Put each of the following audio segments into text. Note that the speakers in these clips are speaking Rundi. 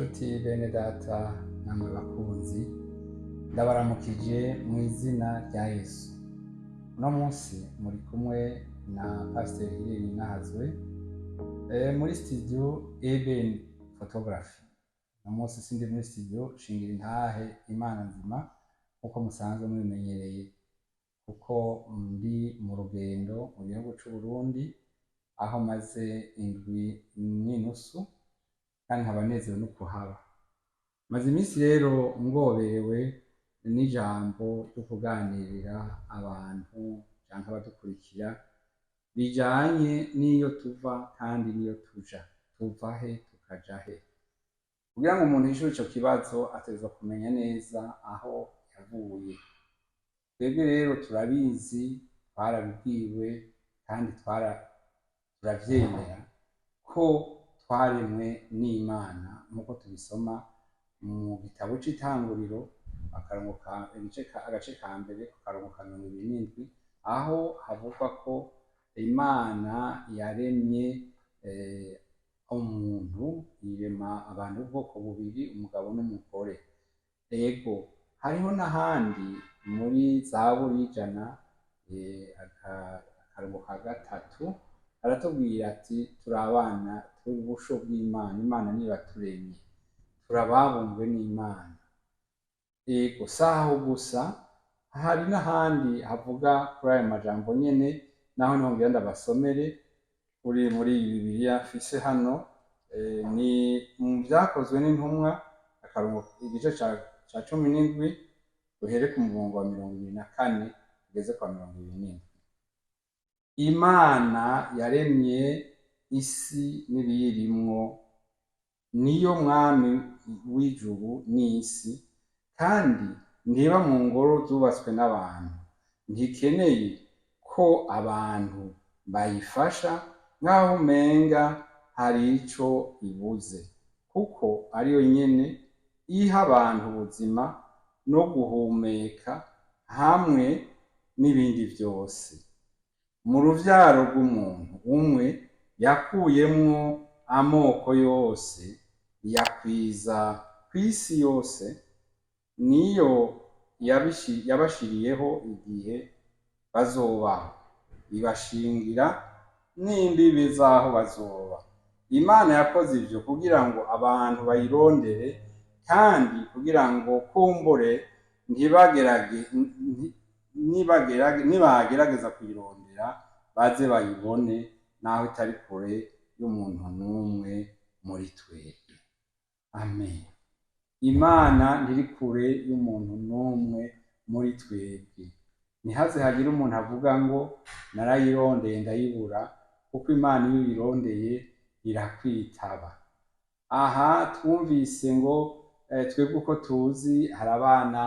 Nshuti bene data namwe bakunzi, ndabaramukije mu izina rya Yesu. Uno munsi muri kumwe na Pasiteri Irene Nahazwe muri studio Eben Photography. Uno munsi sindi muri studio shingira intahe Imana nzima nkuko musanzwe mubimenyereye, kuko ndi mu rugendo mu gihugu c'u Burundi, aho maze indwi n'inusu kandi nkaba nezerewe no kuhaba. Maze iminsi rero ngoberewe n'ijambo ryo kuganirira abantu canke abadukurikira bijanye n'iyo tuva kandi n'iyo tuja. Tuva he tukaja he? Kugira ngo umuntu yishure ico kibazo ategerezwa kumenya neza aho yavuye. Twebwe rero turabizi, twarabibwiwe kandi turavyemera ko twaremwe n'Imana nk'uko tubisoma mu gitabo c'Itanguriro, akarongo ka igice agace ka mbere, akarongo ka 27, aho havugwa ko Imana yaremye umuntu, irema abantu b'ubwoko bubiri, umugabo n'umugore. Ego, hariho n'ahandi muri Zaburi y'100, akarongo ka 3, aratubwira ati: "Turi abana, turi ubusho bw'Imana, Imana niyo yaturemye, turi ababumbwe n'Imana." Ego, saho gusa, hari n'ahandi havuga kuri ayo majambo nyene, naho niho ngira ndabasomere uri muri iyi Bibiliya mfise hano, ni mu Vyakozwe n'Intumwa, akarongo igice ca 17, duhere ku murongo wa 24 tugeze kwa 27. Imana yaremye isi n'ibiyirimwo, niyo mwami w'ijuru n'isi, kandi ntiba mu ngoro zubatswe n'abantu. Ntikeneye ko abantu bayifasha nk'aho umenga hari ico ibuze, kuko ariyo nyene iha abantu ubuzima no guhumeka hamwe n'ibindi vyose. Mu ruvyaro rw'umuntu umwe yakuyemwo amoko yose, iyakwiza kw'isi yose, niyo yabashiriyeho igihe bazobaho, ibashingira n'imbibe z'aho bazoba. Imana yakoze ivyo kugira ngo abantu bayirondere, kandi kugira ngo kumbure nibagerageza kuyirondera baze bayibone, naho itari kure y'umuntu n'umwe muri twebwe. Amen. Imana ntiri kure y'umuntu n'umwe muri twebwe. Ntihaze hagire umuntu avuga ngo narayirondeye ndayibura, kuko Imana iyo uyirondeye irakwitaba. Aha twumvise ngo twebwe uko tuzi, hari abana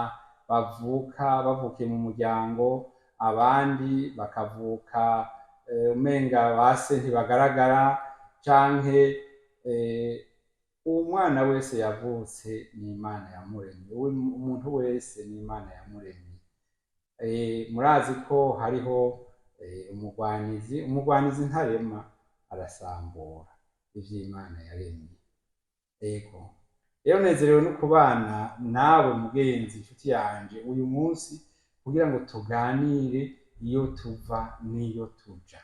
bavuka bavukiye mu muryango, abandi bakavuka umenga base ntibagaragara, canke umwana wese yavutse ni Imana yamuremye. Umuntu wese ni Imana yamuremye. Murazi ko hariho umugwanizi. Umugwanizi ntarema, arasambura ivyo Imana yaremye. Ego, rero nezerewe no kubana nawe mugenzi, inshuti yanje, uyu munsi kugira ngo tuganire iyo tuva n'iyo tuja.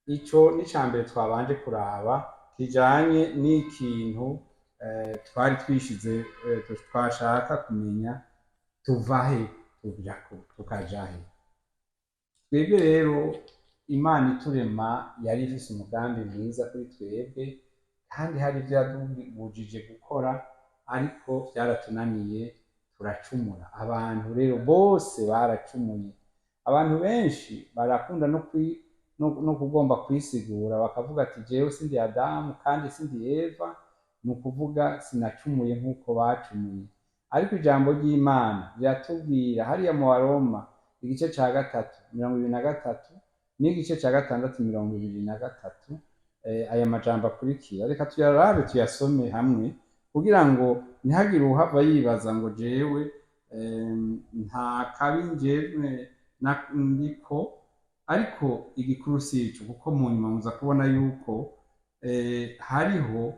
Ico ni mbere twabanje kuraba kijanye n'ikintu twari twishize, twashaka kumenya: tuva he tuja tukaja he? Twebwe rero Imana iturema yari ifise umugambi mwiza kuri twebwe, kandi hari ivyo yatubujije gukora, ariko vyaratunaniye, turacumura. Abantu rero bose baracumuye. Abantu benshi barakunda no kugomba kwisigura, bakavuga ati: "Jewe sindi Adamu kandi sindi Eva, ni ukuvuga sinacumuye nk'uko bacumuye." Ariko ijambo ry'Imana riratubwira hariya mu Baroma, igice ca 3, 23, n'igice ca 6, 23, aya majambo akurikira. Reka tuyarabe, tuyasome hamwe, kugira ngo ntihagire uwuhava yibaza ngo jewe nta kabi njyewe ndiko. Ariko igikuru si ico, kuko mu nyuma muza kubona yuko hariho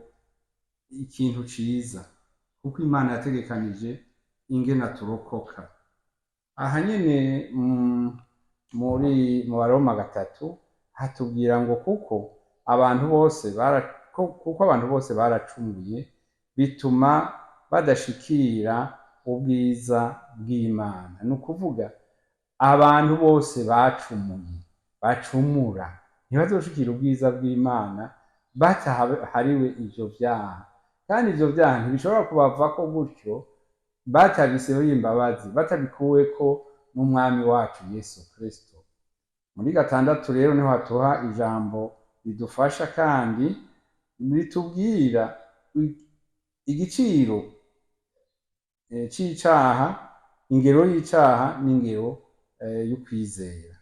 ikintu ciza. Kuko Imana yategekanije ingene turokoka. Aha nyene muri mu Baroma 3 hatubwira ngo kuko abantu bose baracumuye, bituma badashikira ubwiza bw'Imana. Ni ukuvuga abantu bose bacumuye, bacumura, ntibazoshikira ubwiza bw'Imana batahariwe ivyo vyaha. Kandi ivyo vyaha ntibishobora kubavako gutyo batabiseho imbabazi, batabikuweko n'Umwami wacu Yesu Kristo. Muri 6 rero niho hatuha ijambo ridufasha kandi ritubwira igiciro c'icaha, ingero y'icaha n'ingero y'ukwizera.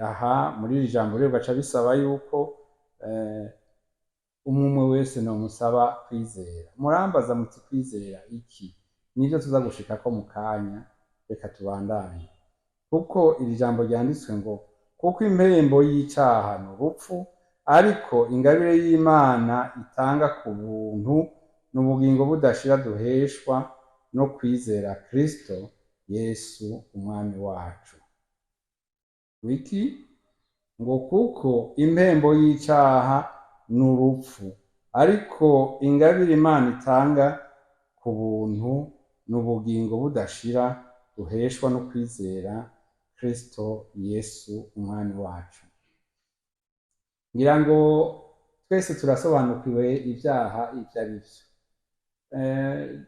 Aha muri iri jambo rero gaca bisaba yuko umwe wese nomusaba kwizera. Murambaza muti: "Kwizera iki?" Nivyo tuza gushikako mu kanya. Reka tubandanye, kuko iri jambo ryanditswe ngo: "Kuko impembo y'icaha ni urupfu, ariko ingabire y'Imana itanga ku buntu ni ubugingo budashira duheshwa no kwizera Kristo Yesu Umwami wacu." Wiki ngo: "Kuko impembo y'icaha ni urupfu, ariko ingabire Imana itanga ku buntu ni ubugingo budashira duheshwa no kwizera Kristo Yesu Umwami wacu." Ngira ngo twese turasobanukiwe ibyaha ivyo ari vyo.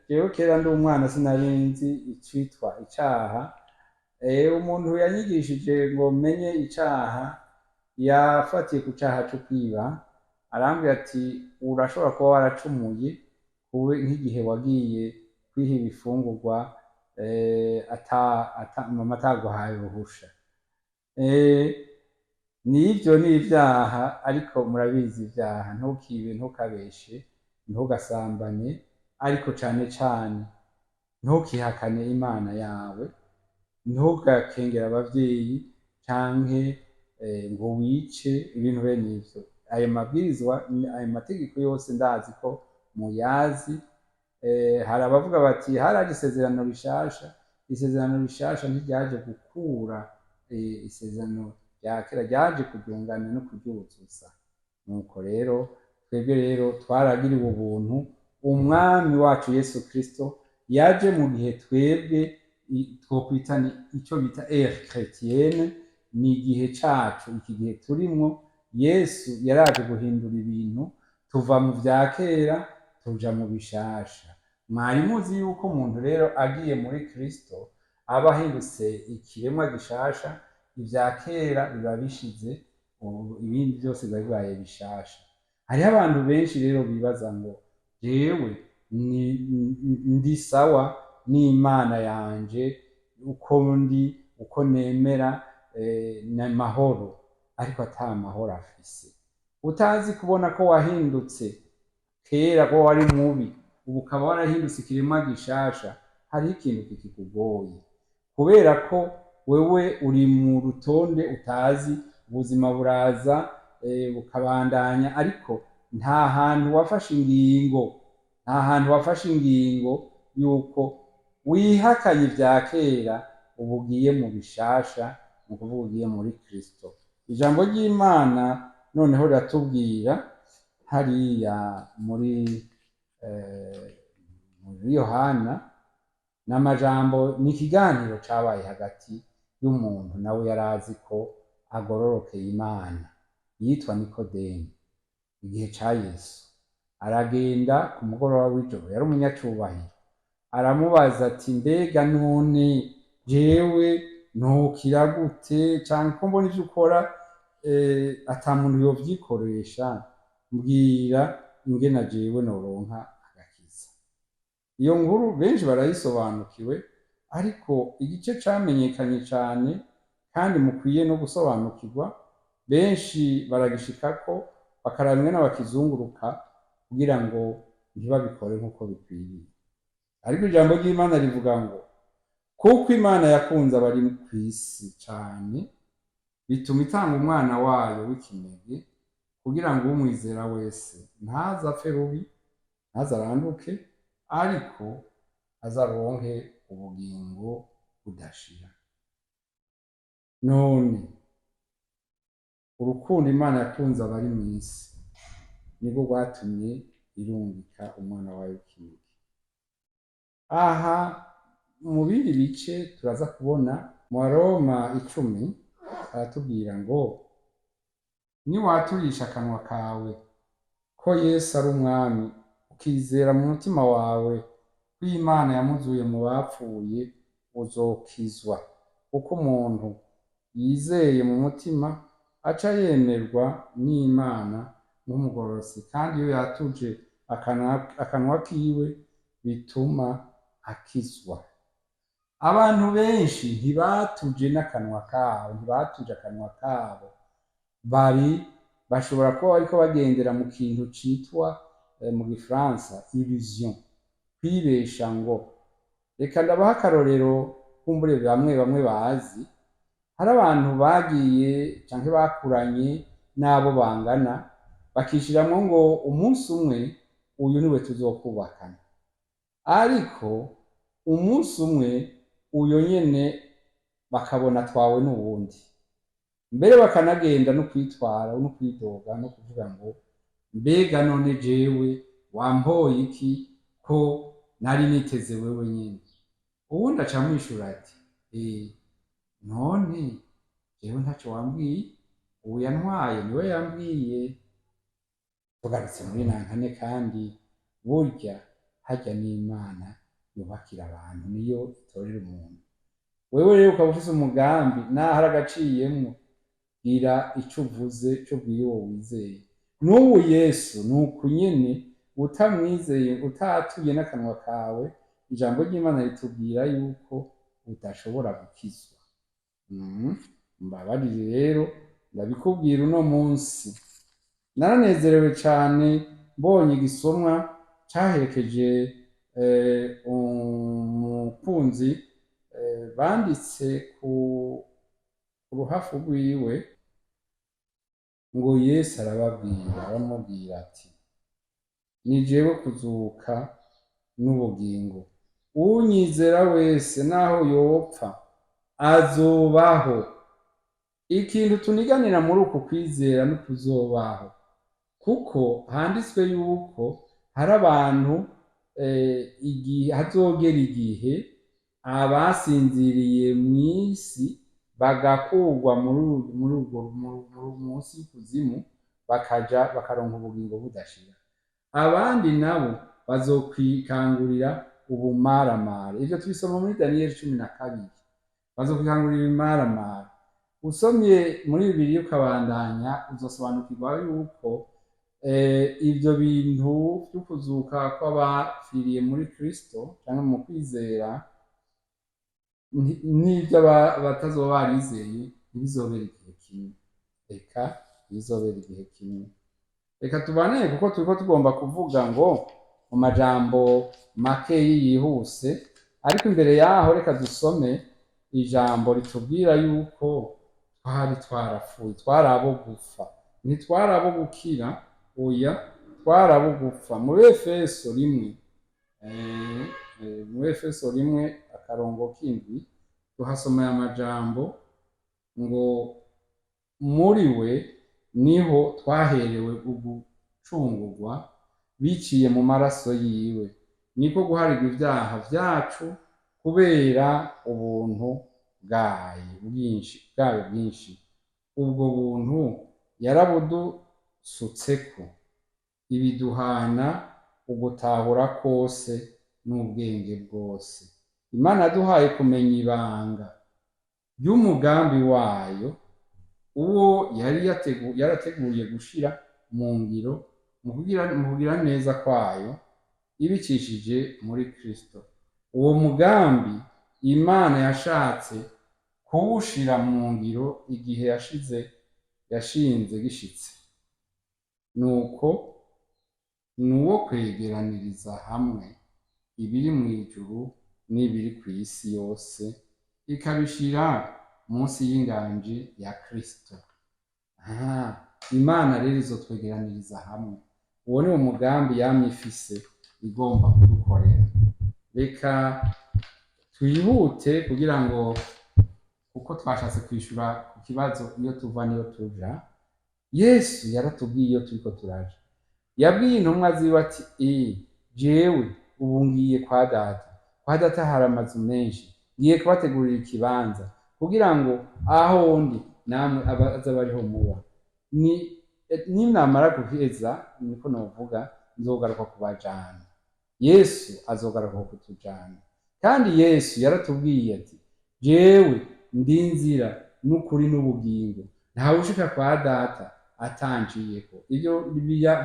Jewe kera ndi umwana sinari nzi icitwa icaha. Umuntu yanyigishije ngo menye icaha yafatiye ku caha co kwiba, arambwira ati: "Urashobora kuba waracumuye kube nk'igihe wagiye kwiha ibifungurwa ata mama ataguhaye uruhusha." Nivyo ni ivyaha, ariko murabizi ivyaha: ntukibe, ntukabeshe, ntugasambane, ariko cane cane ntukihakane Imana yawe, ntugakengere abavyeyi, canke ngo wice, ibintu bene ivyo. Ayo mabwirizwa, ayo mategeko yose ndazi ko muyazi. Hari abavuga bati haraje isezerano rishasha. Isezerano rishasha ntiryaje gukura isezerano rya kera, ryaje kuryungana no kuryuzuza. Nuko rero twebwe rero twaragiriwe ubuntu. Umwami wacu Yesu Kristo yaje mu gihe twebwe twokwita ni ico bita ère chrétienne, ni igihe cacu, iki gihe turimwo. Yesu yaraje guhindura ibintu, tuva mu vya kera tuja mu bishasha. Mwari muzi yuko umuntu rero agiye muri Kristo aba ahindutse ikiremwa gishasha, ivya kera biba bishize, ubu ibindi byose biba bibaye bishasha. Hariho abantu benshi rero bibaza ngo jewe ndi sawa n'Imana yanje, uko ndi, uko nemera, ni mahoro, ariko ata mahoro afise. Utazi kubona ko wahindutse, kera ko wari mubi, ubu ukaba warahindutse ikiremwa gishasha, hariho ikintu kikikugoye, kubera ko wewe uri mu rutonde utazi. Ubuzima buraza bukabandanya, ariko nta hantu wafashe ingingo, nta hantu wafashe ingingo yuko wihakanye ivya kera, ubu ugiye mu bishasha, ni ukuvuga ugiye muri Kristo. Ijambo ry'Imana noneho riratubwira hariya muri Yohana, n'amajambo, ni ikiganiro cabaye hagati y'umuntu nawe yari azi ko agororokeye Imana, yitwa Nikodemu. Igihe ca Yesu aragenda ku mugoroba w'ijoro, yari umunyacubahiro, aramubaza ati: "Mbega none jewe nokira gute, canke ko mbona ivyo ukora ata muntu yovyikoresha? Mbwira ingene jewe noronka agakiza." Iyo nkuru benshi barayisobanukiwe, ariko igice camenyekanye cane kandi mukwiye no gusobanukirwa, benshi baragishikako bakaraba ingene bakizunguruka kugira ngo ntibabikore nk'uko bikwiriye. Ariko ijambo ry'Imana rivuga ngo: "Kuko Imana yakunze abari kw'isi cane, bituma itanga umwana wayo w'ikinege, kugira ngo umwizera wese ntaze apfe rubi, ntaze aranduke, ariko azaronke ubugingo budashira. None urukundo Imana yakunze abari mw'isi nirwo rwatumye irungika umwana wayo w'ikinege. Aha mu bindi bice turaza kubona mu Baroma 10 aratubwira ngo niwaturisha akanwa kawe ko Yesu ari umwami, ukizera mu mutima wawe ko Imana yamuzuye mu bapfuye, uzokizwa. Kuko umuntu yizeye mu mutima aca yemerwa n'Imana nk'umugororotsi, kandi iyo yatuje akanwa kiwe bituma akizwa. Abantu benshi ntibatuje n'akanwa kabo, ntibatuje akanwa kabo, bari bashobora kuba bariko bagendera mu kintu citwa mu gifaransa illusion, kwibesha. Ngo reka ndabaha akarorero kumbure bamwe bamwe bazi. Hari abantu bagiye canke bakuranye n'abo bangana, bakishiramwo ngo umunsi umwe uyu niwe tuzokubakana, ariko umunsi umwe uyo nyene bakabona twawe n'uwundi, mbere bakanagenda no kwitwara no kwidoga no kuvuga ngo mbega none jewe wampoye iki ko nari niteze wewe nyene? Uwundi aca amwishura ati eh, none jewe ntaco wambwiye, ubu yantwaye niwe yambwiye. Tugarutse muri nankane, kandi burya harya n'Imana yubakira abantu, niyo itorera umuntu. Wewe rero ukaba ufise umugambi, naho ari agaciyemwo, gira ico uvuze, ico ubwiye uwo wizeye. N'ubu Yesu ni uku nyene, utamwizeye, utatuye n'akanwa kawe, ijambo ry'Imana ritubwira yuko udashobora gukizwa. Mbabarire rero ndabikubwira uno munsi, naranezerewe cane mbonye igisomwa caherekeje umukunzi, banditse ku ruhafu rwiwe ngo Yesu arababwira, aramubwira ati ni jewe kuzuka n'ubugingo, unyizera wese naho yopfa azobaho. Ikintu tuniganira muri uku kwizera no kuzobaho, kuko handitswe yuko hari abantu igihe hazogera igihe abasinziriye mw'isi bagakurwa muri urwo munsi y'ikuzimu, bakaja bakaronka ubugingo budashira, abandi nabo bazokwikangurira ubumaramare. Ivyo tubisoma muri Daniyeli 12. Bazokwikangurira ibimaramare. Usomye muri Bibiliya ukabandanya, uzosobanukirwa yuko ivyo bintu vy'ukuzuka kw'abapfiriye muri Kristo canke mu kwizera n'ivyo batazoba barizeye ntibizobera igihe kimwe. Reka ntibizobera igihe kimwe. Reka tubaneye, kuko turiko tugomba kuvuga ngo mu majambo makeyi yihuse, ariko imbere yaho reka dusome ijambo ritubwira yuko twari twarapfuye, twari abo gupfa, ntitwari abo gukira, oya, twari abo gupfa. Muri Efeso 1, muri Efeso 1 akarongo k'indwi, tuhasoma aya majambo ngo muri we niho twaherewe ugucungurwa biciye mu maraso yiwe, niko guharirwa ibyaha vyacu kubera ubuntu bwayo bwinshi, bwayo bwinshi. Ubwo buntu yarabudusutseko, ibiduhana ugutahura kose n'ubwenge bwose. Imana yaduhaye kumenya ibanga ry'umugambi wayo, uwo yari yarateguye gushira mu ngiro mu kugira neza kwayo ibicishije muri Kristo. Uwo mugambi Imana yashatse kuwushira mu ngiro igihe yashinze gishitse, nuko nuwo kwegeraniriza hamwe ibiri mw'ijuru n'ibiri kw'isi yose, ikabishira munsi y'inganji ya Kristo. Imana rero izotwegeraniriza hamwe. Uwo ni wo mugambi yamye ifise. igomba kudukorera. Reka twihute kugira ngo, kuko twashatse kwishura ku kibazo iyo tuva niyo tuja. Yesu yaratubwiye iyo turiko turaja. Yabwiye intumwa ziwe ati: "Jewe ubu ngiye kwa Data. Kwa Data hari amazu menshi, ngiye kubategurira ikibanza kugira ngo aho ndi namwe aze bariho muba. Ni ninamara guheza, niko novuga, nzogaruka kubajana." Yesu azogaruka kutujana. Kandi Yesu yaratubwiye ati: "Jewe ndi inzira n'ukuri n'ubugingo, ntawe ushika kwa Data atanciyeko." Ivyo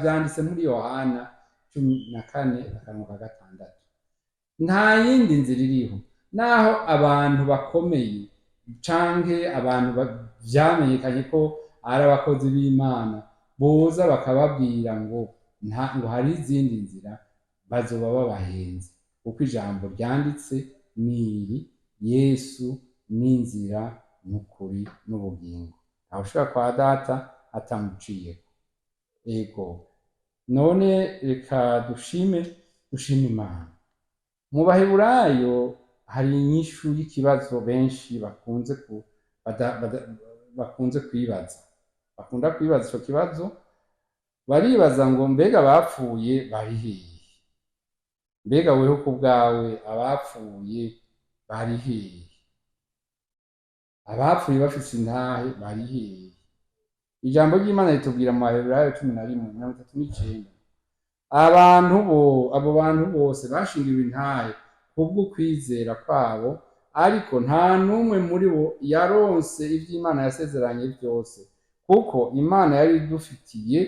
vyanditse muri Yohana 14 akarongo ka 6. Nta yindi nzira iriho. Naho abantu bakomeye canke abantu vyamenyekanye ko ari abakozi b'Imana boza bakababwira ngo nta, ngo hari izindi nzira, bazoba babahenze, kuko ijambo ryanditse niri: Yesu n'inzira n'ukuri n'ubugingo, ntawe ushobora kwa Data atamuciyeko. Ego, none reka dushime Imana. Mu Baheburayo hari inyishu y'ikibazo benshi bakunze ku, bada, bada, bakunze kwibaza, bakunda kwibaza ico kibazo. Baribaza ngo: mbega abapfuye bari hehe? Mbega weho ku bwawe, abapfuye bari hehe? Abapfuye bafise intahe bari hehe? Ijambo ry'Imana ritubwira mu Baheburayo 11:39: abantu bo, abo bantu bose bashingiwe intahe kubwo kwizera kwabo, ariko nta n'umwe muri bo yaronse ivyo Imana yasezeranye byose, kuko Imana yari idufitiye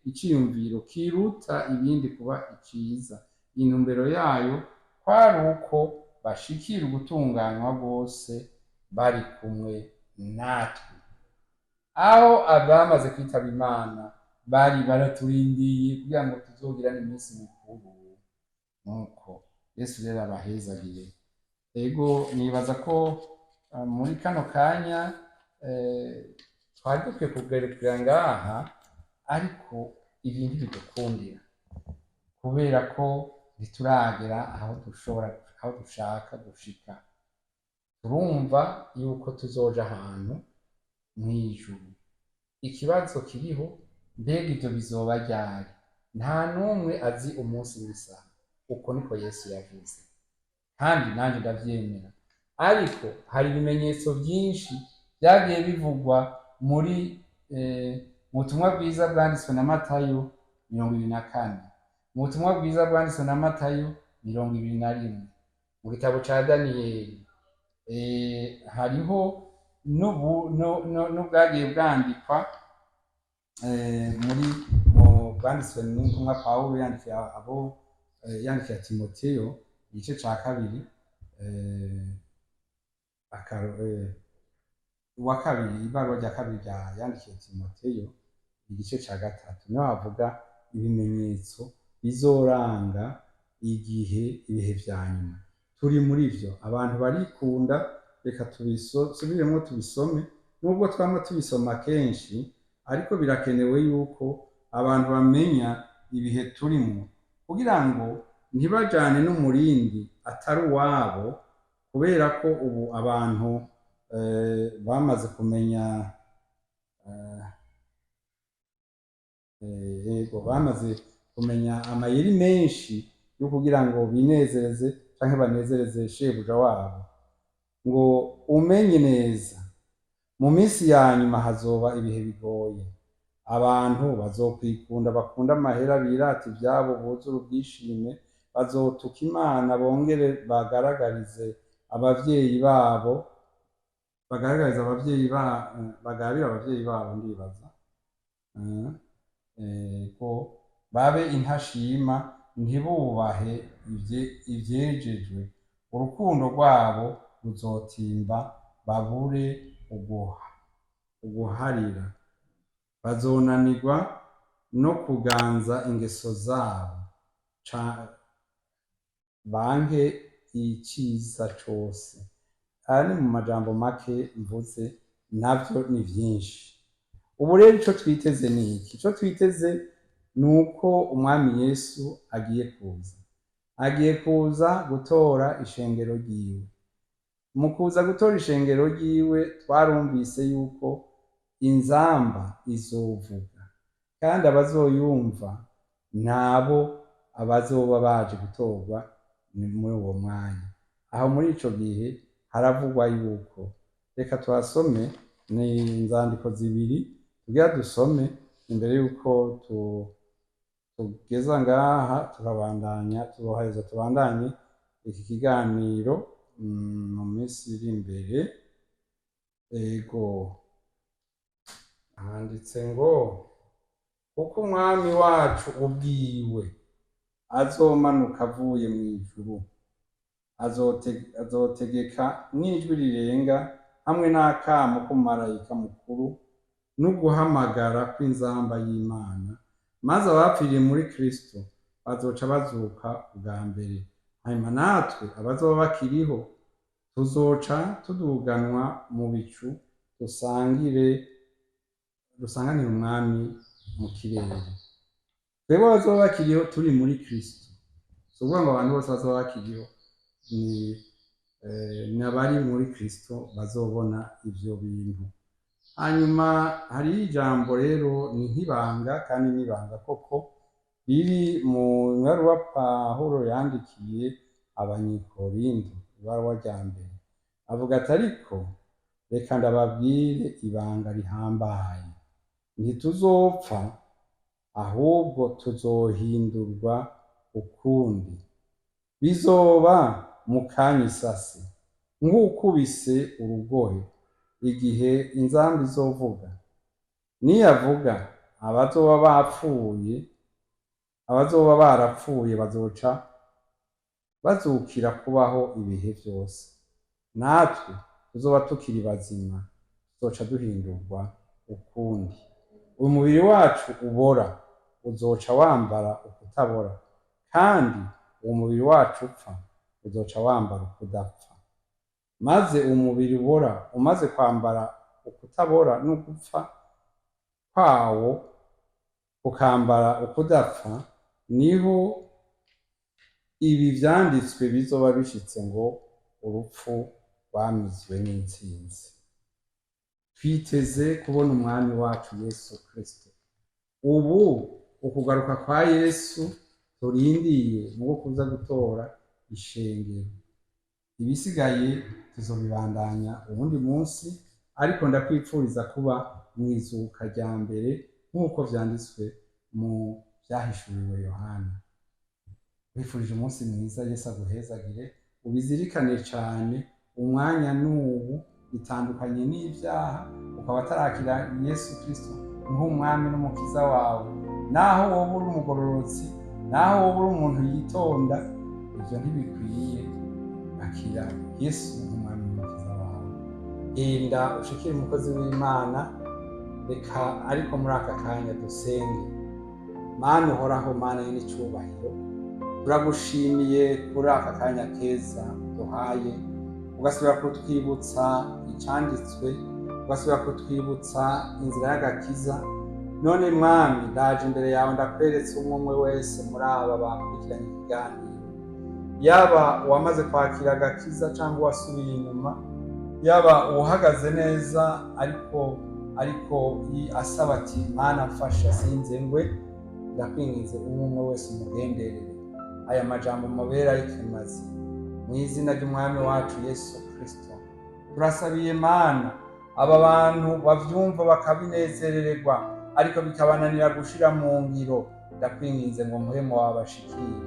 iciyumviro kiruta ibindi kuba iciza. Intumbero yayo kwari uko bashikira ugutunganywa bose bari kumwe natwe. Aho abamaze kwitaba Imana bari baraturindiye kugira ngo tuzogirane iminsi mikuru. Nuko Yesu rero abahezagire. Ego, nibaza ko muri kano kanya twari dukwiye kugarukira ngaha, ariko ibi ntibidukundira kubera ko ntituragera aho dushobora, aho dushaka gushika. Turumva yuko tuzoja ahantu mw'ijuru. Ikibazo kiriho: mbega ivyo bizoba ryari? Nta n'umwe azi umunsi n'isaha. Uko niko Yesu yavuze, kandi nanjye ndavyemera. Ariko hari ibimenyetso byinshi byagiye bivugwa muri mu butumwa bwiza bwanditswe na Matayo 24, mu butumwa bwiza bwanditswe na Matayo 21, mu gitabo ca Daniyeli. Hariho n'ubwagiye bwandikwa muri mu bwanditswe n'intumwa Pawulo yandikiye abo, yandikiye Timoteyo, igice ca kabiri, uwa kabiri, ibaruwa rya kabiri rya yandikiye Timoteyo, igice ca 3, niho havuga ibimenyetso bizoranga igihe, ibihe vya nyuma. Turi muri vyo. Abantu barikunda. Reka tubisubiremo, tubisome, nubwo twama tubisoma kenshi, ariko birakenewe yuko abantu bamenya ibihe turimo kugira ngo ntibajane n'umurindi atari uwabo, kubera ko ubu abantu bamaze kumenya, yego, bamaze kumenya amayeri menshi yo kugira ngo binezereze canke banezereze shebuja wabo. Ngo: "Umenye neza, mu minsi ya nyuma hazoba ibihe bigoye. Abantu bazokwikunda, bakunda amahera, birata ivyabo, buzure ubwishime, bazotuka Imana, bongere bagaragarize abavyeyi babo, bagaragarize abavyeyi ba, bagabire abavyeyi babo, ndibaza, ko babe intashima, ntibubahe ivyejejwe, urukundo rwabo ruzotimba, babure uguharira, bazonanirwa no kuganza ingeso zabo, banke iciza cose." Aya ni mu majambo make mvuze, navyo ni vyinshi. Ubu rero ico twiteze ni iki? Ico twiteze ni uko Umwami Yesu agiye kuza. Agiye kuza gutora ishengero ryiwe. Mu kuza gutora ishengero ryiwe, twarumvise yuko inzamba izovuga, kandi abazoyumva nabo abazoba baje gutorwa ni muri uwo mwanya. Aho muri ico gihe haravugwa yuko, reka tuhasome, ni inzandiko zibiri tugira dusome imbere yuko tugeza ngaha, tukabandanya, tuzoheza tubandanye iki kiganiro mu minsi iri imbere. Ego, handitse ngo: "Kuko Umwami wacu ubwiwe azomanuka avuye mu ijuru, azotegeka n'ijwi rirenga hamwe n'akamo k'umumarayika mukuru n'uguhamagara kw'inzamba y'Imana, maze abapfiriye muri Kristo bazoca bazuka ubwa mbere. Hanyuma natwe abazoba bakiriho tuzoca tuduganwa mu bicu, dusanganire Umwami mu kirere." Twebwe abazoba bakiriho turi muri Kristo, si ukuvuga ngo abantu bose bazoba bakiriho, ni abari muri Kristo bazobona ivyo bintu. Hanyuma hariho ijambo rero, ni nk'ibanga kandi n'ibanga koko, riri mu ibaruwa Pawulo yandikiye Abanyikorinto, ibaruwa rya mbere. Avuga ati: "Ariko reka ndababwire ibanga rihambaye: ntituzopfa, ahubwo tuzohindurwa ukundi. Bizoba mu kanya isase, nk'ukubise urugohe, igihe inzamba izovuga. Niyavuga, abazoba bapfuye, abazoba barapfuye bazoca bazukira kubaho ibihe vyose, natwe tuzoba tukiri bazima tuzoca duhindurwa ukundi. Umubiri wacu ubora uzoca wambara ukutabora, kandi uwo mubiri wacu upfa uzoca wambara ukudapfa. Maze umubiri ubora umaze kwambara ukutabora, n'ugupfa kwawo ukambara ukudapfa, niho ibi vyanditswe bizoba bishitse ngo: urupfu rwamizwe n'intsinzi." Twiteze kubona Umwami wacu Yesu Kristo. Ubu ukugaruka kwa Yesu turindiye mu kuza gutora ishengero. Ibisigaye tuzobibandanya uwundi munsi, ariko ndakwipfuriza kuba mw'izuka rya mbere nk'uko vyanditswe mu Vyahishuriwe Yohana. Wifurije umunsi mwiza, Yesu aguhezagire. Ubizirikane cane, umwanya n'ubu bitandukanye n'ivyaha, ukaba atarakira Yesu Kristo nk'Umwami n'Umukiza wawe. Naho woba uri umugororotsi, naho woba uri umuntu yitonda, ivyo ntibikwiye. Akira Yesu nk'Umwami n'Umukiza wawe, genda ushikire umukozi w'Imana. Reka ariko muri aka kanya dusenge. Mana uhoraho, Mana y'icubahiro, turagushimiye kuri aka kanya keza duhaye, ugasubira kutwibutsa icanditswe, ugasubira kutwibutsa inzira y'agakiza. None Mwami, ndaje imbere yawe, ndakweretse umwe umwe wese muri aba bakurikiranye ikiganiro, yaba uwamaze kwakira agakiza cyangwa uwasubiye inyuma, yaba uwuhagaze neza ariko asaba ati: "Mana mfasha sinze ngwe." Ndakwinginze, umwe umwe wese umugenderere, aya majambo mubera y'ikimazi, mu izina ry'Umwami wacu Yesu Kristo. Turasabiye Mana aba bantu bavyumva bakabinezerererwa, ariko bikabananira gushira mu ngiro. Ndakwinginze ngo Mpwemu wabashikire,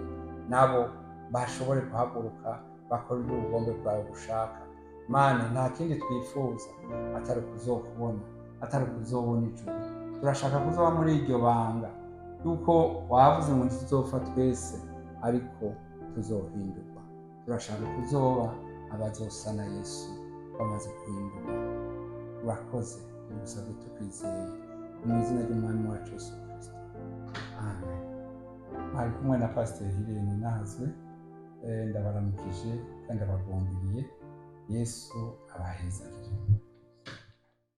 nabo bashobore guhaguruka bakora ubugombe bwawe bushaka. Mana, nta kindi twifuza atari ukuzokubona, atari ukuzobona ijuru. Turashaka kuzoba muri iryo banga, yuko wavuze ngo ntituzopfa twese, ariko tuzohindurwa. Turashaka kuzoba abazosa na Yesu bamaze guhindurwa. Urakoze, tubigusabye tukwizeye, mu izina ry'Umwami wacu Yesu Kristo, amen. Mwari kumwe na Pasiteri Hirene Nazwe. Ndabaramukije kandi ndabagumbiriye. Yesu abahezagire.